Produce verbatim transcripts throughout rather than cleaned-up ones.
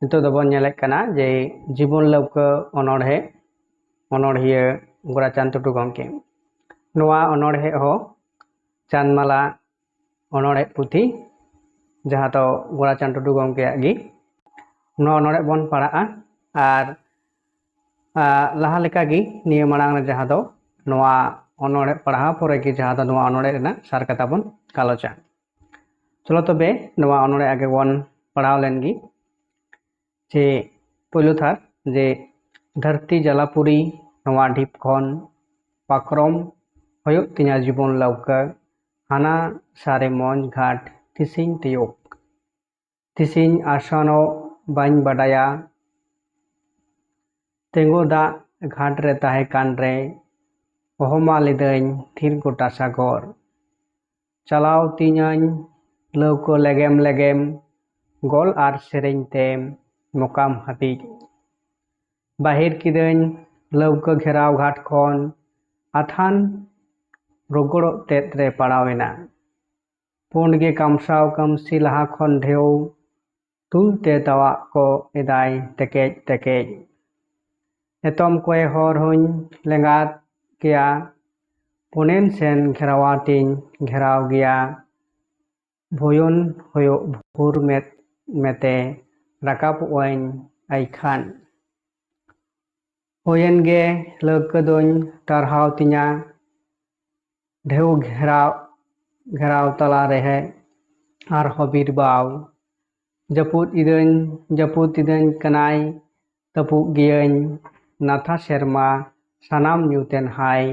ᱱᱤᱛᱚᱜ ᱫᱚᱵᱚᱱ ᱧᱮᱞᱮᱫ ᱠᱟᱱᱟ ᱡᱮ ᱡᱤᱵᱚᱱ ᱞᱟᱹᱣᱠᱟᱹ ᱚᱱᱚᱬᱦᱮ, ᱚᱱᱚᱬᱦᱤᱭᱟᱹ ᱜᱳᱨᱟᱪᱟᱸᱫᱽ ᱴᱩᱰᱩ ᱜᱚᱢᱠᱮ᱾ ᱱᱚᱣᱟ ᱚᱱᱚᱬᱦᱮ ᱦᱚᱸ ᱪᱟᱸᱫᱽᱢᱟᱞᱟ ᱚᱱᱚᱬᱦᱮ ᱯᱩᱛᱷᱤ, ᱡᱟᱦᱟᱸ ᱫᱚ ᱜᱳᱨᱟᱪᱟᱸᱫᱽ ᱴᱩᱰᱩ ᱜᱚᱢᱠᱮᱭᱟᱜ ᱜᱮ, ᱱᱚᱣᱟ ᱚᱱᱚᱬᱦᱮ ᱵᱚᱱ ᱯᱟᱲᱦᱟᱜᱼᱟ᱾ ᱟᱨ ᱟ, ᱞᱟᱦᱟ ᱞᱮᱠᱟᱜᱮ ᱱᱤᱭᱟᱹ ᱢᱟᱲᱟᱝ ᱨᱮ ᱡᱟᱦᱟᱸ ᱫᱚ ᱱᱚᱣᱟ ᱚᱱᱚᱬᱦᱮ ᱯᱟᱲᱦᱟᱣ ᱯᱚᱨᱮ ᱜᱮ ᱡᱟᱦᱟᱸ ᱫᱚ ᱱᱚᱣᱟ ᱚᱱᱚᱬᱦᱮ ᱨᱮᱱᱟᱜ ᱥᱟᱨ ᱠᱟᱛᱷᱟ ᱵᱚᱱ ᱜᱟᱞᱚᱪᱟ᱾ ᱪᱚᱞᱚ ᱛᱚᱵᱮ ᱱᱚᱣᱟ ᱚᱱᱚᱬᱦᱮ ᱟᱜᱮ ᱵᱚᱱ ᱯᱟᱲᱦᱟᱣ ᱞᱮᱱ ᱜᱮ᱾ ᱡᱮ ᱯᱳᱭᱞᱳ ᱛᱷᱟᱨ, ᱡᱮ ᱫᱷᱟᱹᱨᱛᱤ ᱡᱟᱞᱟᱯᱩᱨᱤ ᱱᱚᱣᱟ ᱰᱷᱤᱯ ᱠᱷᱚᱱ ᱯᱟᱠᱨᱚᱢ ᱦᱩᱭᱩᱜ ᱛᱤᱧᱟ ᱡᱤᱵᱚᱱ ᱞᱟᱹᱣᱠᱟᱹ, ᱦᱟᱱᱟ ᱥᱟᱨᱮ ᱢᱚᱸᱡᱽ ᱜᱷᱟᱴ ᱛᱤᱥᱤᱧ ᱛᱤᱭᱳᱜ᱾ ᱛᱤᱥᱤᱧ ᱟᱥᱟᱱᱚᱜ ᱵᱟᱹᱧ ᱵᱟᱰᱟᱭᱟ᱾ ᱛᱮᱸᱜᱳ ᱫᱟᱜ ᱜᱷᱟᱴ ᱨᱮ ᱛᱟᱦᱮᱸ ᱠᱟᱱ ᱨᱮ, ᱚᱦᱚᱢᱟ ᱞᱤᱫᱟᱹᱧ ᱛᱷᱤᱨ ᱜᱚᱴᱟ ᱥᱟᱜᱚᱨ᱾ ᱪᱟᱞᱟᱣ ᱛᱤᱧᱟᱹᱧ ᱞᱟᱹᱣᱠᱟᱹ ᱞᱮᱜᱮᱢ ᱞᱮᱜᱮᱢ, ᱜᱚᱞ ᱟᱨ ᱥᱮᱨᱮᱧ ᱛᱮᱢ ᱢᱚᱠᱟᱢ ᱦᱟᱹᱵᱤᱡ᱾ ᱵᱟᱦᱮᱨ ᱠᱤᱫᱟᱹᱧ ᱞᱟᱹᱣᱠᱟᱹ ᱜᱷᱮᱨᱟᱣ ᱜᱷᱟᱴ ᱠᱷᱚᱱ, ᱟᱛᱷᱟᱱ ᱨᱚᱜᱚᱲᱚᱜ ᱛᱮᱫ ᱨᱮ ᱯᱟᱲᱟᱣ ᱮᱱᱟ᱾ ᱯᱩᱸᱰ ᱜᱮ ᱠᱟᱢᱥᱟᱣ ᱠᱟᱢᱥᱤ ᱞᱟᱦᱟ ᱠᱷᱚᱱ ᱰᱷᱮᱣ, ᱛᱩᱞ ᱛᱮ ᱛᱟᱣᱟᱜ ᱠᱚ ᱮᱫᱟᱭ ᱛᱮᱠᱮᱡ ᱛᱮᱠᱮᱡ᱾ ᱮᱛᱚᱢ ᱠᱚᱭᱮ ᱦᱚᱨ ᱦᱚᱧ ᱞᱮᱸᱜᱟᱛ ᱜᱮᱭᱟ, ᱯᱩᱱᱮᱢ ᱥᱮᱱ ᱜᱷᱮᱨᱟᱣᱟᱛᱤᱧ ᱜᱷᱮᱨᱟᱣ ᱜᱮᱭᱟ᱾ ᱵᱷᱚᱭᱚᱱ ᱦᱩᱭᱩᱜ ᱵᱷᱳᱨ ᱢᱮᱫ ᱢᱮᱛᱮ ᱨᱟᱠᱟᱵᱚᱜ ᱟᱹᱧ ᱟᱭᱠᱷᱟᱱ᱾ ᱦᱩᱭᱮᱱ ᱜᱮ ᱞᱟᱹᱣᱠᱟᱹ ᱫᱚᱧ ᱴᱟᱨᱦᱟᱣ ᱛᱤᱧᱟ, ᱰᱷᱮᱣ ᱜᱷᱮᱨᱟᱣ, ᱜᱷᱮᱨᱟᱣ ᱛᱟᱞᱟ ᱨᱮᱦᱮ ᱟᱨᱦᱚᱸ ᱵᱤᱨᱵᱟᱣ᱾ ᱡᱟᱹᱯᱩᱫ ᱤᱫᱟᱹᱧ, ᱡᱟᱹᱯᱩᱫ ᱤᱫᱟᱹᱧ ᱠᱟᱱᱟᱭ, ᱛᱟᱹᱯᱩᱜ ᱜᱤᱭᱟᱹᱧ ᱱᱟᱛᱷᱟ ᱥᱮᱨᱢᱟ, ᱥᱟᱱᱟᱢ ᱧᱩᱛᱮᱱ ᱦᱟᱭ᱾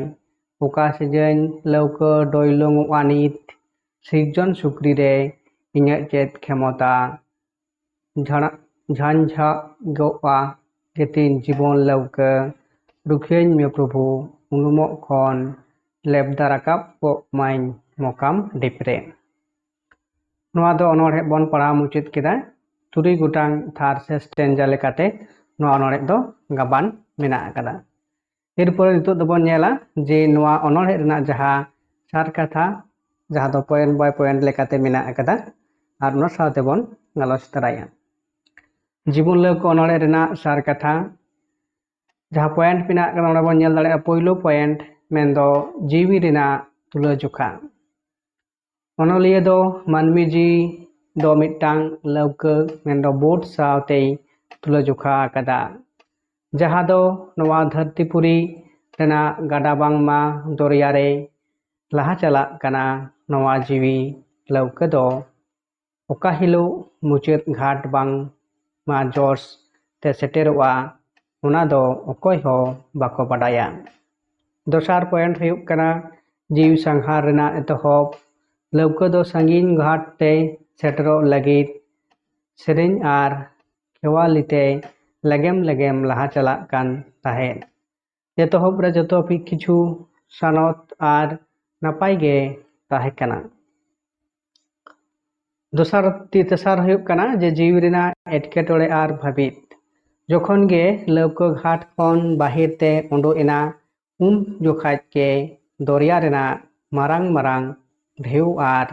ᱚᱠᱟ ᱥᱮᱡᱟᱹᱧ ᱞᱟᱹᱣᱠᱟᱹ ᱰᱚᱭᱞᱚᱝᱚᱜᱼᱟ ᱱᱤᱛ, ᱥᱤᱨᱡᱚᱱ ᱥᱩᱠᱨᱤ ᱨᱮ ᱤᱧᱟᱹᱜ ᱪᱮᱫ ᱠᱷᱮᱢᱚᱛᱟ? ᱡᱷᱟᱲᱟ-, ᱡᱷᱟᱧᱡᱷᱟᱜᱚᱜᱼᱟ ᱜᱮᱛᱤᱧ ᱡᱤᱵᱚᱱ ᱞᱟᱹᱣᱠᱟᱹ, ᱨᱩᱠᱷᱤᱭᱟᱹᱧ ᱢᱮ ᱯᱨᱚᱵᱷᱩ, ᱩᱱᱩᱢᱚᱜ ᱠᱷᱚᱱ ᱞᱮᱵᱫᱟ ᱨᱟᱠᱟᱵ ᱠᱚᱜ ᱢᱟᱧ ᱢᱚᱠᱟᱢ ᱰᱤᱯ ᱨᱮ᱾ ᱱᱚᱣᱟ ᱫᱚ ᱚᱱᱚᱬᱦᱮ ᱵᱚᱱ ᱯᱟᱲᱦᱟᱣ ᱢᱩᱪᱟᱹᱫ ᱠᱮᱫᱟ᱾ ᱛᱩᱨᱩᱭ ᱜᱚᱴᱟᱝ ᱛᱷᱟᱨ ᱥᱮ ᱥᱴᱮᱱᱡᱟ ᱞᱮᱠᱟᱛᱮ ᱱᱚᱣᱟ ᱚᱱᱚᱬᱦᱮ ᱫᱚ ᱜᱟᱵᱟᱱ ᱢᱮᱱᱟᱜ ᱟᱠᱟᱫᱟ᱾ ᱮᱨᱯᱚᱨᱮ ᱱᱤᱛᱚᱜ ᱫᱚᱵᱚᱱ ᱧᱮᱞᱟ ᱡᱮ ᱱᱚᱣᱟ ᱚᱱᱚᱬᱦᱮ ᱨᱮᱱᱟᱜ ᱡᱟᱦᱟᱸ ᱥᱟᱨ ᱠᱟᱛᱷᱟ, ᱡᱟᱦᱟᱸ ᱫᱚ point by point ᱞᱮᱠᱟᱛᱮ ᱢᱮᱱᱟᱜ ᱟᱠᱟᱫᱟ, ᱟᱨ ᱚᱱᱟ ᱥᱟᱶᱛᱮ ᱵᱚᱱ ᱜᱟᱞᱚᱪ ᱛᱚᱨᱟᱭᱟ᱾ ᱡᱤᱵᱚᱱ ᱞᱟᱹᱣᱠᱟᱹ ᱚᱱᱚᱬᱦᱮ ᱨᱮᱱᱟᱜ ᱥᱟᱨ ᱠᱟᱛᱷᱟ, ᱡᱟᱦᱟᱸ ᱯᱚᱭᱮᱱᱴ ᱢᱮᱱᱟᱜ ᱠᱟᱫᱟ, ᱚᱸᱰᱮ ᱵᱚᱱ ᱧᱮᱞ ᱫᱟᱲᱮᱭᱟᱜᱼᱟ, ᱯᱳᱭᱞᱳ ᱯᱚᱭᱮᱱᱴ ᱢᱮᱱᱫᱚ ᱡᱤᱣᱤ ᱨᱮᱱᱟᱜ ᱛᱩᱞᱟᱹᱡᱚᱠᱷᱟ᱾ ᱚᱱᱚᱞᱤᱭᱟᱹ ᱫᱚ ᱢᱟᱹᱱᱢᱤ ᱡᱤᱣᱤ ᱫᱚ ᱢᱤᱫᱴᱟᱝ ᱞᱟᱹᱣᱠᱟᱹ ᱢᱮᱱᱫᱚ ᱵᱳᱴ ᱥᱟᱶᱛᱮᱭ ᱛᱩᱞᱟᱹᱡᱚᱠᱷᱟ ᱟᱠᱟᱫᱟ, ᱡᱟᱦᱟᱸ ᱫᱚ ᱱᱚᱣᱟ ᱫᱷᱟᱹᱨᱛᱤᱯᱩᱨᱤ ᱨᱮᱱᱟᱜ ᱜᱟᱰᱟ ᱵᱟᱝᱢᱟ ᱫᱚᱨᱭᱟ ᱨᱮ ᱞᱟᱦᱟ ᱪᱟᱞᱟᱜ ᱠᱟᱱᱟ᱾ ᱱᱚᱣᱟ ᱡᱤᱣᱤ ᱞᱟᱹᱣᱠᱟᱹ ᱫᱚ ᱚᱠᱟ ᱦᱤᱞᱳᱜ ᱢᱩᱪᱟᱹᱫ ᱜᱷᱟᱴ ᱵᱟᱝᱢᱟ ᱡᱚᱥ ᱛᱮ ᱥᱮᱴᱮᱨᱚᱜᱼᱟ, ᱚᱱᱟ ᱫᱚ ᱚᱠᱚᱭ ᱦᱚᱸ ᱵᱟᱠᱚ ᱵᱟᱰᱟᱭᱟ᱾ ᱫᱚᱥᱟᱨ ᱯᱚᱭᱮᱱᱴ ᱦᱩᱭᱩᱜ ᱠᱟᱱᱟ ᱡᱤᱣᱤ ᱥᱟᱸᱜᱷᱟᱨ ᱨᱮᱱᱟᱜ ᱮᱛᱚᱦᱚᱵ᱾ ᱞᱟᱹᱣᱠᱟᱹ ᱫᱚ ᱥᱟᱺᱜᱤᱧ ᱜᱷᱟᱴ ᱛᱮ ᱥᱮᱴᱮᱨᱚᱜ ᱞᱟᱹᱜᱤᱫ ᱥᱮᱨᱮᱧ ᱟᱨ ᱠᱷᱮᱣᱟᱞᱤ ᱛᱮ ᱞᱮᱜᱮᱢ ᱞᱮᱜᱮᱢ ᱞᱟᱦᱟ ᱪᱟᱞᱟᱜ ᱠᱟᱱ ᱛᱟᱦᱮᱸᱫ᱾ ᱮᱛᱚᱦᱚᱵ ᱨᱮ ᱡᱚᱛᱚ ᱠᱤᱪᱷᱩ ᱥᱟᱱᱚᱛ ᱟᱨ ᱱᱟᱯᱟᱭ ᱜᱮ ᱛᱟᱦᱮᱸ ᱠᱟᱱᱟ᱾ ᱫᱚᱥᱟᱨ, ᱛᱮᱥᱟᱨ ᱦᱩᱭᱩᱜ ᱠᱟᱱᱟ ᱡᱮ ᱡᱤᱣᱤ ᱨᱮᱱᱟᱜ ᱮᱴᱠᱮᱴᱚᱬᱮ ᱟᱨ ᱵᱷᱟᱹᱵᱤᱛ᱾ ᱡᱚᱠᱷᱚᱱ ᱜᱮ ᱞᱟᱹᱣᱠᱟᱹ ᱜᱷᱟᱴ ᱠᱷᱚᱱ ᱵᱟᱦᱮᱨ ᱛᱮ ᱩᱰᱩᱠ ᱮᱱᱟ, ᱩᱱ ᱡᱚᱠᱷᱟᱡ ᱜᱮ ᱫᱚᱨᱭᱟ ᱨᱮᱱᱟᱜ ᱢᱟᱨᱟᱝ ᱢᱟᱨᱟᱝ ᱰᱷᱮᱣ ᱟᱨ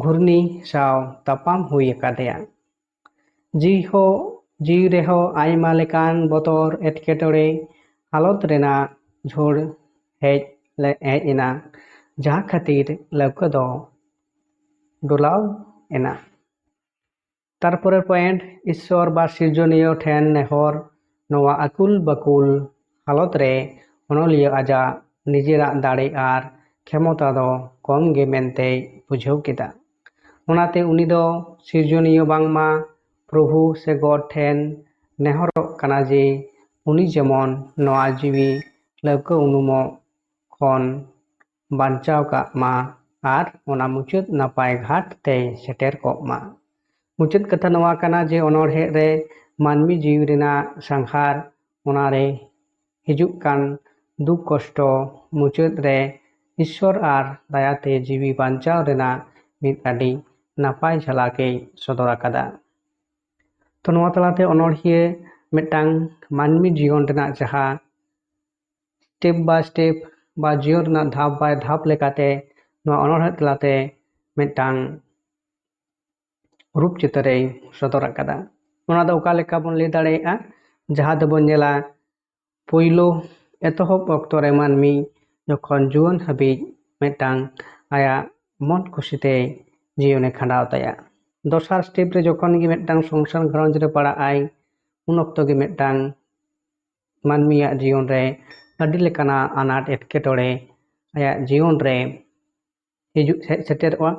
ᱜᱷᱩᱨᱱᱤ ᱥᱟᱶ ᱛᱟᱯᱟᱢ ᱦᱩᱭ ᱟᱠᱟᱫᱮᱭᱟ᱾ ᱡᱤᱣᱤ ᱦᱚᱸ, ᱡᱤᱣᱤ ᱨᱮᱦᱚᱸ ᱟᱭᱢᱟ ᱞᱮᱠᱟᱱ ᱵᱚᱛᱚᱨ, ᱮᱴᱠᱮᱴᱚᱬᱮ, ᱦᱟᱞᱚᱛ ᱨᱮᱱᱟᱜ ᱡᱷᱩᱲ ᱦᱮᱡ ᱞᱮ, ᱦᱮᱡ ᱮᱱᱟ, ᱡᱟᱦᱟᱸ ᱠᱷᱟᱹᱛᱤᱨ ᱞᱟᱹᱣᱠᱟᱹ ᱫᱚ ᱰᱚᱞᱟᱣ ᱮᱱᱟ᱾ ᱛᱟᱨᱯᱚᱨᱮ ᱯᱚᱭᱮᱱᱴ, ᱤᱥᱥᱚᱨ ᱵᱟ ᱥᱤᱨᱡᱚᱱᱤᱭᱟᱹ ᱴᱷᱮᱱ ᱱᱮᱦᱚᱨ᱾ ᱱᱚᱣᱟ ᱟᱹᱠᱩᱞ ᱵᱟᱹᱠᱩᱞ ᱦᱟᱞᱚᱛ ᱨᱮ ᱚᱱᱚᱞᱤᱭᱟᱹ ᱟᱡᱟᱜ ᱱᱤᱡᱮᱨᱟᱜ ᱫᱟᱲᱮ ᱟᱨ ᱠᱷᱮᱢᱚᱛᱟ ᱫᱚ ᱠᱚᱢ ᱜᱮ ᱢᱮᱱᱛᱮᱭ ᱵᱩᱡᱷᱟᱹᱣ ᱠᱮᱫᱟ᱾ ᱚᱱᱟᱛᱮ ᱩᱱᱤ ᱫᱚ ᱥᱤᱨᱡᱚᱱᱤᱭᱟᱹ ᱵᱟᱝᱢᱟ ᱯᱨᱚᱵᱷᱩ ᱥᱮ ᱜᱚᱰ ᱴᱷᱮᱱ ᱱᱮᱦᱚᱨᱚᱜ ᱠᱟᱱᱟ ᱡᱮ ᱩᱱᱤ ᱡᱮᱢᱚᱱ ᱱᱚᱣᱟ ᱡᱤᱣᱤ ᱞᱟᱹᱣᱠᱟᱹ ᱩᱱᱩᱢᱚᱜ ᱠᱷᱚᱱ ᱵᱟᱧᱪᱟᱣ ᱠᱟᱜ ᱢᱟ ᱟᱨ ᱚᱱᱟ ᱢᱩᱪᱟᱹᱫ ᱱᱟᱯᱟᱭ ᱜᱷᱟᱴ ᱛᱮᱭ ᱥᱮᱴᱮᱨ ᱠᱚᱜ ᱢᱟ᱾ ᱢᱩᱪᱟᱹᱫ ᱠᱟᱛᱷᱟ ᱱᱚᱣᱟ ᱠᱟᱱᱟ ᱡᱮ ᱚᱱᱚᱬᱦᱮ ᱨᱮ ᱢᱟᱹᱱᱢᱤ ᱡᱤᱣᱤ ᱨᱮᱱᱟᱜ ᱥᱟᱸᱜᱷᱟᱨ, ᱚᱱᱟᱨᱮ ᱦᱤᱡᱩᱜ ᱠᱟᱱ ᱫᱩᱠ ᱠᱚᱥᱴᱚ, ᱢᱩᱪᱟᱹᱫ ᱨᱮ ᱤᱥᱥᱚᱨ ᱟᱨ ᱫᱟᱭᱟᱛᱮ ᱡᱤᱣᱤ ᱵᱟᱧᱪᱟᱣ ᱨᱮᱱᱟᱜ ᱢᱤᱫ ᱟᱹᱰᱤ ᱱᱟᱯᱟᱭ ᱡᱷᱟᱞᱟᱠᱮ ᱥᱚᱫᱚᱨ ᱟᱠᱟᱫᱟ᱾ ᱛᱚ ᱱᱚᱣᱟ ᱛᱟᱞᱟᱛᱮ ᱚᱱᱚᱬᱦᱤᱭᱟᱹ ᱢᱤᱫᱴᱟᱝ ᱢᱟᱹᱱᱢᱤ ᱡᱤᱭᱚᱱ ᱨᱮᱱᱟᱜ ᱡᱟᱦᱟᱸ step by step ᱵᱟ ᱡᱤᱭᱚᱱ ᱨᱮᱱᱟᱜ ᱫᱷᱟᱯ by ᱫᱷᱟᱯ ᱞᱮᱠᱟᱛᱮ ᱱᱚᱣᱟ ᱚᱱᱚᱬᱦᱮ ᱛᱟᱞᱟᱛᱮ ᱢᱤᱫᱴᱟᱝ ᱨᱩᱯ ᱪᱤᱛᱟᱹᱨᱮ ᱥᱚᱫᱚᱨ ᱟᱠᱟᱫᱟ᱾ ᱚᱱᱟ ᱫᱚ ᱚᱠᱟ ᱞᱮᱠᱟ ᱵᱚᱱ ᱞᱟᱹᱭ ᱫᱟᱲᱮᱭᱟᱜᱼᱟ? ᱡᱟᱦᱟᱸ ᱫᱚᱵᱚᱱ ᱧᱮᱞᱟ, ᱯᱳᱭᱞᱳ ᱮᱛᱚᱦᱚᱵ ᱚᱠᱛᱚ ᱨᱮ ᱢᱟᱹᱱᱢᱤ ᱡᱚᱠᱷᱚᱱ ᱡᱩᱣᱟᱹᱱ ᱦᱟᱹᱵᱤᱡ ᱢᱤᱫᱴᱟᱝ ᱟᱭᱟᱜ ᱢᱚᱱ ᱠᱩᱥᱤᱛᱮ ᱡᱤᱭᱚᱱᱮ ᱠᱷᱟᱸᱰᱟᱣ ᱛᱟᱭᱟ, ᱫᱚᱥᱟᱨ ᱥᱴᱮᱯ ᱨᱮ ᱡᱚᱠᱷᱚᱱ ᱜᱮ ᱢᱤᱫᱴᱟᱝ ᱥᱚᱝᱥᱟᱨ ᱜᱷᱟᱨᱚᱸᱡᱽ ᱨᱮ ᱯᱟᱲᱟᱜ ᱟᱭ, ᱩᱱ ᱚᱠᱛᱚ ᱜᱮ ᱢᱤᱫᱴᱟᱝ ᱢᱟᱹᱱᱢᱤᱭᱟᱜ ᱡᱤᱭᱚᱱ ᱨᱮ ᱟᱹᱰᱤ ᱞᱮᱠᱟᱱᱟᱜ ᱟᱱᱟᱴ ᱮᱴᱠᱮᱴᱚᱬᱮ ᱟᱭᱟᱜ ᱡᱤᱭᱚᱱ ᱨᱮ ᱦᱤᱡᱩᱜ ᱦᱮᱡ ᱥᱮᱴᱮᱨᱚᱜᱼᱟ᱾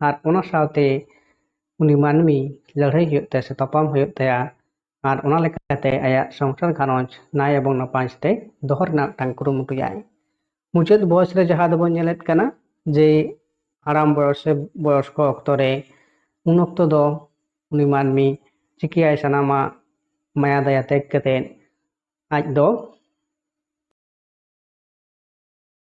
ᱟᱨ ᱚᱱᱟ ᱥᱟᱶᱛᱮ ᱩᱱᱤ ᱢᱟᱹᱱᱢᱤ ᱞᱟᱹᱲᱦᱟᱹᱭ ᱦᱩᱭᱩᱜ ᱛᱟᱭᱟ ᱥᱮ ᱛᱟᱯᱟᱢ ᱦᱩᱭᱩᱜ ᱛᱟᱭᱟ᱾ ᱟᱨ ᱚᱱᱟ ᱞᱮᱠᱟᱛᱮ ᱟᱭᱟᱜ ᱥᱚᱝᱥᱟᱨ ᱜᱷᱟᱨᱚᱸᱡᱽ ᱱᱟᱭ ᱮᱵᱚᱝ ᱱᱟᱯᱟᱭ ᱛᱮ ᱫᱚᱦᱚ ᱨᱮᱱᱟᱜ ᱢᱤᱫᱴᱟᱝ ᱠᱩᱨᱩᱢᱩᱴᱩᱭᱟᱭ᱾ ᱢᱩᱪᱟᱹᱫ ᱵᱚᱭᱮᱥ ᱨᱮ ᱡᱟᱦᱟᱸ ᱫᱚᱵᱚᱱ ᱧᱮᱞᱮᱫ ᱠᱟᱱᱟ ᱡᱮ ᱦᱟᱲᱟᱢ ᱵᱚᱭᱚᱥ ᱥᱮ ᱵᱚᱭᱚᱥᱠᱚ ᱚᱠᱛᱚ ᱨᱮ, ᱩᱱ ᱚᱠᱛᱚ ᱫᱚ ᱩᱱᱤ ᱢᱟᱹᱱᱢᱤ ᱪᱤᱠᱟᱹᱭᱟᱭ? ᱥᱟᱱᱟᱢᱟᱜ ᱢᱟᱭᱟ ᱫᱟᱭᱟ ᱛᱮᱜ ᱠᱟᱛᱮ ᱟᱡ ᱫᱚ